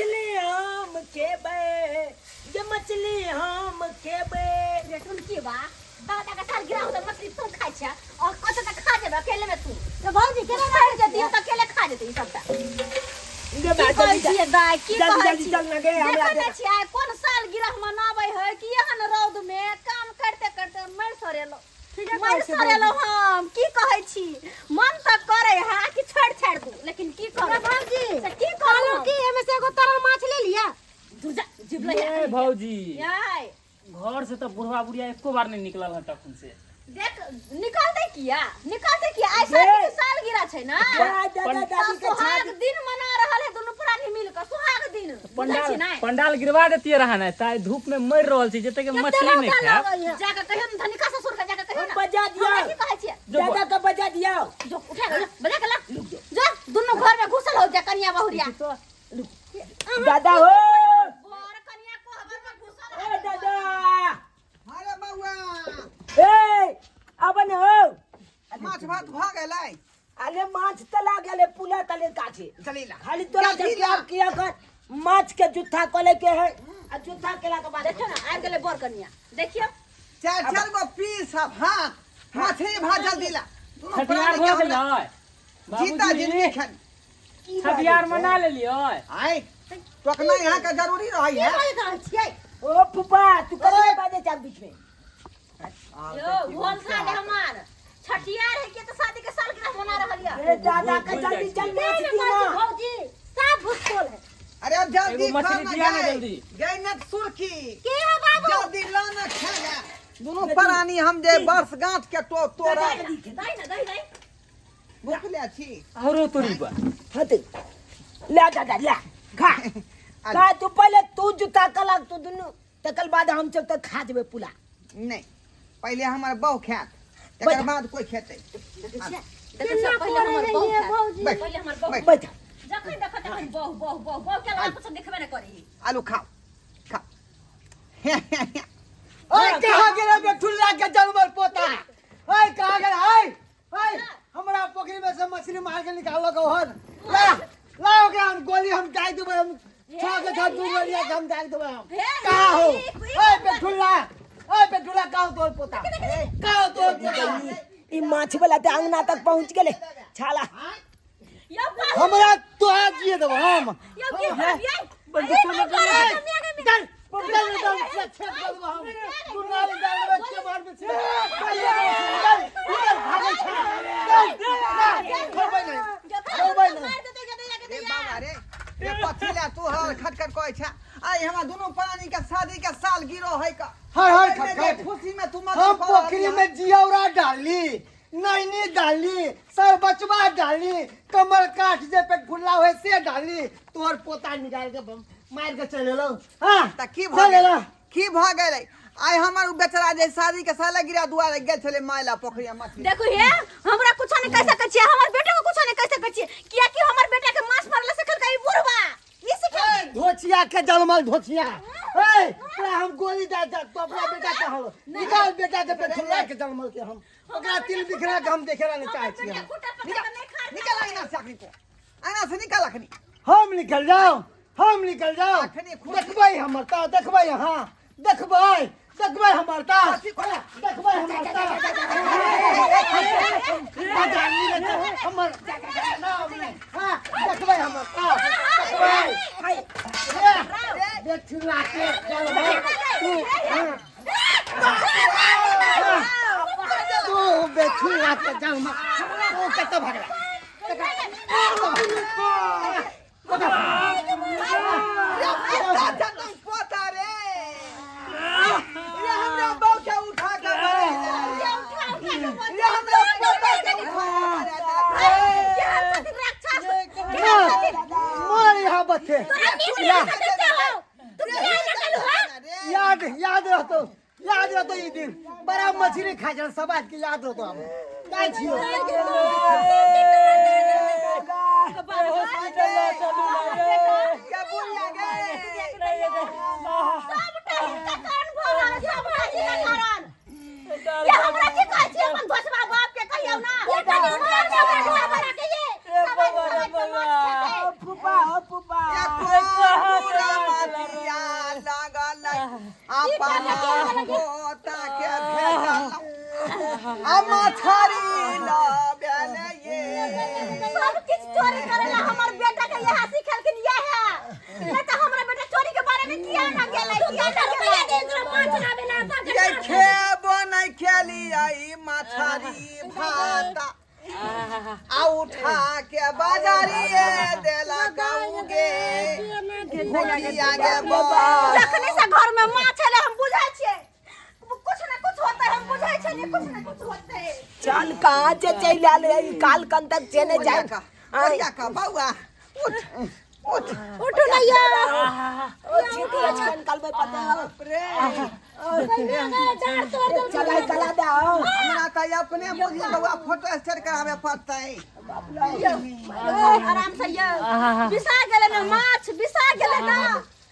मछली हम खेबै, गे मछली हम खेबै। रे टुनकी बा, दादा के साल गिरा होता मछली तू खाइ छै और कत तक खा जेबे अकेले में तू। तो भौजी केना मारि जतियो त अकेले खा जेतै ई सबटा। गे की माय, कहै जल्दी छियै दाइ, की जल्दी कहै जल्दी छी? चल ना गे, हमरा देखै दे। नै छियै कोन साल गिरह मनाबै है कि एहन रौद में काम करते करते मरि सरेलो, ठीके कहै मरि छियै। सरेलो हम की कहै छी, मन तऽ करै है कि छोड़ि छाड़ि दू, लेकिन की अरे करू भौजी, से की करू कहलहुँ हम? कि एहिमे से एगो तरल माछ ले लिअ। दुर्जा जिबलै है। ए भौजी, याय घर से तो बुढ़वा बुढ़िया एको बार नहीं निकलल है तखन से। देख निकलते किया, निकलते किया? आइ गे। शादी के साल गिरा छै ना, दादा पंड- दादी के सुहाग छाती दिन मना रहल है दुनू प्राणी मिल के, सुहाग दिन बुझै छी पंडाल नै? पंडाल गिरवा देतियै रहा ने, ताई धूप में मर रहल छी, जते के मछली नहीं खायब। जाके कहियो ने धनिका ससुर के, जाके कहियो हम ने। बजा दियौ। हमरा की कहै छियै? जो दादा के बजा दियौ। जो उठा के बजा के ला, जो दुनू घर में घुसल हो जा कनिया बहुरिया। दादा हो। बर कनिया कोहबर में घुसल ए है। दादा। अरे बउआ। ए अब न हो। माछ भात भऽ गेलै? अरे माछ तला गेले पुला तले काछे। चली ला। खाली तोरा जल्दी जब ला। किया कर माछ के जुत्था कले के है आ जुत्था केला के बाद देखियो ना आबि गेलै बर कनिया, देखियो। चार चार गो पीस आ भात, मछली भात, जल्दी ला। दुनू छठिहार प्राणी के भऽ गेलै। हमरा जीता बाबूजी जिंदगी खेल। छठिहार मना लेलियै? आय टोकना यहाँ के जरूरी रहै की है। बाजि रहल छियै? ओ फूफा, तू कथी बाजे छ बीच में? यो घोल खा ले, हमार छठियार है के त शादी के सालगिरह मना रहल या। ए दादा के जल्दी चल माछ नहीं दीना। भौजी, भौजी साफ भूसकोल है। अरे अब जल्दी एगो मछली खा ना दिया ना जाए। जल्दी। गई न सुर्खी। के है बाबू? जल्दी ला ना खाना। दुनू प्राणी हम जे वर्ष गांठ के तो तोरा। दही ना, दही दही। भूखले छी। औरो तोरी बा। हते ले दादा ले, खा खा तू पहले, तू जूता कलक तू दुनू, तकर बाद हम सब तक खा जेबै पुला। नहीं, पहले हमर बहू खायत, तकर बाद कोई खेतै। देखै छियै, देखै छियै, केना पहिले करे हमर बहू रहियै खायत। भौजी? बैठ। पहिले हमर बहू। बैठ। बैठ। जखन देखो तखन बहु बहु बहु बहु के अलावा कुछ देखबे नहि करी। आलू खाओ खाओ। ओए कहाँ गेलै बेठुल्ला के जानवर पोता? ओए कहाँ गेलै? ओए ओए हमरा पोखरी में से मछली मार के निकाललक हन। ला ला ओकरा, हम गोली हम डाल देबै, हम छह के छह दू गोलिया के हम डाल देबै हम। कहाँ हो ओए बेठुल्ला? ओए बेठुल्ला, कहाँ हो तोर पोता? कहाँ हो तोर पोता? ई माछ वाला तऽ अंगना तक पहुंच गेलै छाला। यौ बाबू, हमरा तोरा जिए देबो हम। यौ की करबियै? चल चल एकदम से छेद कर देबो हम, दुनाली डाल देबै के मार में छेद। चल चल निकल, भागै छै, चल ना छोड़बै नहीं, छोड़बै नहीं। मारि देतै जतै जाके रे दैया। बाबा रे, रे कथी ला तू हर खटखट कहै छै? आइ हमरा दुनू प्राणी के शादी के साल गिरो है का। हर हर एहिमे जे खटखट। खुशी में तू मत हम पोखरी में जियौरा डाली, नैनी डाली, सर बचवा डाली, कमर काठ जे पे खुला हुए से डाली, तोहर पोता निकाल के मार के चल एलौ। हाँ त की भऽ चल गेलै? एलौ। की भऽ गेलै? आइ हमर उ बेचारा जे शादी के साल गिरा दुआरे गेल छलै माय ला पोखरी में मछली। देखो हे, हमरा कुछो नहीं कह सकै छियै, हमर बेटा के कुछो नहीं कह सकै छियै, कियाकि हमर बेटा के माछ मारला सिखलकै ई बुढ़वा, ई सिखलकै। धोचिया के जलमल धोचिया, ए तोरा हम गोली दे दे, तू अपना बेटा के हम निकाल, बेटा के पेठुल्ला के जलमल के हम ओकरा तिल बिखरा के हम देखे ला नहीं चाहे छियै हम। खुटा पकड़ के नहीं खा। निकल अंगना से अखनी, को अंगना से निकल अखनी। हम निकल जाओ, हम निकल जाओ। अखनी खुद- देखबै हमर ता, देखबै अहाँ, देखबै, देखबै हमर ता, कथी कोना? देखबै हमर ता। बाजार नहीं रहता, हमर नाम नहीं। हाँ, देखबै हमर ता, देखबै। ए, बेठुल्ला के जलमल तू, हाँ, तू बेठुल्ला के जलमल तू कतऽ भगला? रे पोता छतम पोता रे, रे हमरा बहू के उठा के मारे, रे हमरा पोता के उठा के मारे। मार यहाँ बच्चे, याद याद रहतो, याद रहतो ई दिन। बड़ा मछली खा जा सब आज के, याद रहतो। हम जाइ छियो। हॉस्पिटल ला चलू ना रे। के बुढ़िया गे। सबटा हिनका कारण भऽ रहल छै, सबटा हिनका कारण। ये हमरा की कहै छी? अपन धोसबा बाप के कहियौ ना। ये कनि उठा के ओकरा ढोआ बना के ये ए सब बाबा रे समाज के बाबा। माछ खेतै। ओ फूफा, ओ फूफा। ए कहाँ अपना पोता के भेजलहुँ आ मछरी लबेले ये। सब किछ चोरी करेला हमर बेटा के यह सिखेलखिन यह है, नहीं तो हमरा बेटा चोरी के बारे में किया ना गेलै, किया ना रुपया गेलै। दे तोरा माछ लाबे ला सब ये खेबो नहीं खेलियै मछरी भात आ उठा के बाजारिए देलक गे भुजिया गे बा। जखनी से घर में माछ एलै हम बुझै छियै कुछ ना कुछ होतै, हम बुझै छियै ने कुछ ना कुछ होतै। चल कहाँ से चल आले ई काल कन तक चले जाए। ओरिया का ओरिया का बौआ उठ उठ उठो ना या। ओ चीटी अचकन काल में पता है। बाप रे, डांट तोड़ दे। चलाई कला दे आओ। हमरा तऽ अपने बुझी बौआ फोटो स्टेट कराबे पड़तै। आराम से यौ, बिसा गेलै ने माछ, बिसा गेलै ना।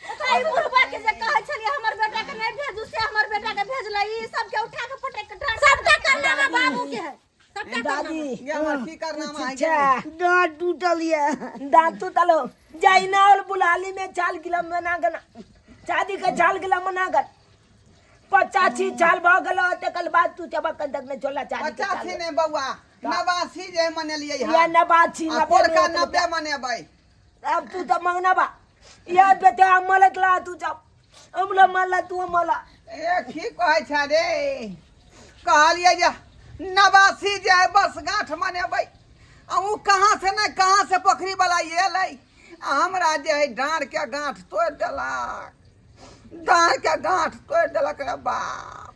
ई बुढ़बा के जे कहै छलियै हमर बेटा के नहि भेजू, से हमर बेटा के भेजलै। ई सबके उठा के पटक के डांट। सबटा करनामा बाबू के है, सबटा दादी ये हमर की करनामा है? अच्छा दांत टूटल ये। दांत टूटल हो जाई ना और बुलाली में चाल गिला मना गना चांदी का चाल गिला मना गन 85 चाल भ गेलो तकर बाद तू चबक तक ने चोला चांदी के चाल। 85 ने बौआ 89 जे मनेलियै या हँ 89 आ पोरका 90 मनेबै। अब तू तो मंगना बा या बेटे मलत ला तू जब हमला मारला तू मला। ए की कहै छ रे, कहलियै जे 89 जे है बस गाँठ मनेबै आ उ कहाँ से ने कहाँ से पोखरी वाला एलै आ हमरा जे है डाँड़ के गाँठ तोड़ि देलक, डाँड़ के गाँठ तोड़ि देलक रे बाप।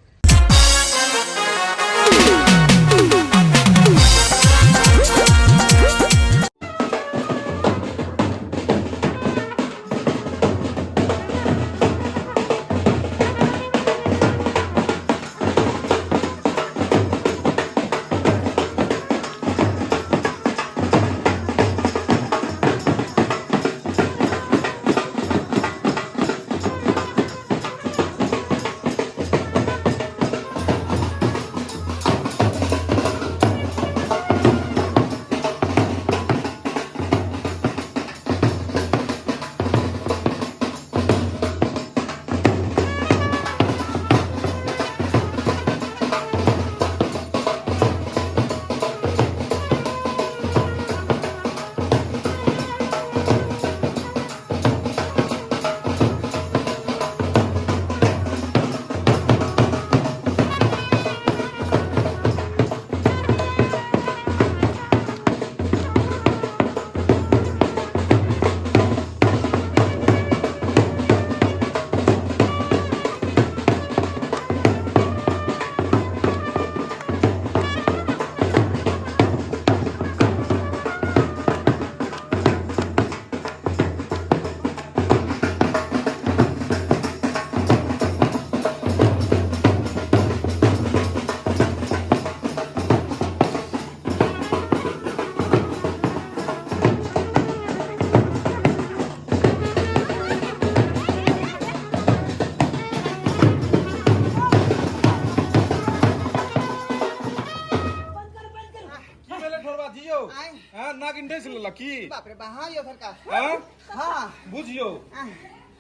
नागिन डसि लेलक की? बाप रे बा, हाँ यौ सरकार। हाँ? हाँ। बुझियौ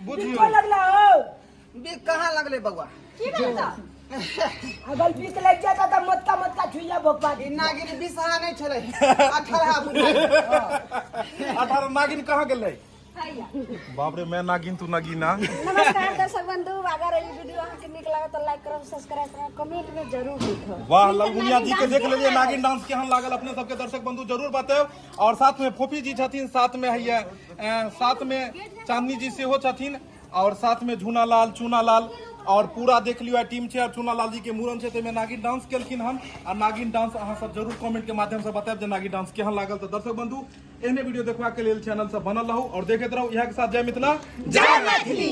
बुझियौ। बिको लगला हो। बिक कहाँ लगले बौआ? की भेल तऽ? अगर बिक लग जाता तऽ मोटका मोटका छुइया भोकपा ई नागिन बिसहा नहि छलै, 18 बुझाइ। 18 नागिन कहाँ गेलै? हैया। बाप रे, मैं नागिन तू नगीना। नमस्कार दर्शक बंधु, अगर ई वीडियो अहाँके नीक लागल तऽ लाइक करब, सब्सक्राइब करब, कमेंट में जरूर लिखब। वाह, ललमुनिया जी के देख लेलिए नागिन डांस केहन लागल अपने सबके दर्शक बंधु जरूर बतायब। और साथ में फोफी जी छथिन, साथ में हैया साथ में चांदनी जी सेहो छथिन, और साथ में झूना लाल, चूना लाल, और पूरा देख लियो टीम छै। और चूना लाल जी के मूड़न छै ताहिमे नागिन डांस केलखिन हन। आ नागिन डांस अहाँ सब जरूर कमेंट के माध्यम से बतायब जे नागिन डांस केहन लागल। तऽ दर्शक बंधु एहने वीडियो देखबाक लेल चैनल से बनल रहू और देखैत रहू। इएह के साथ जय मिथिला, जय मैथिली।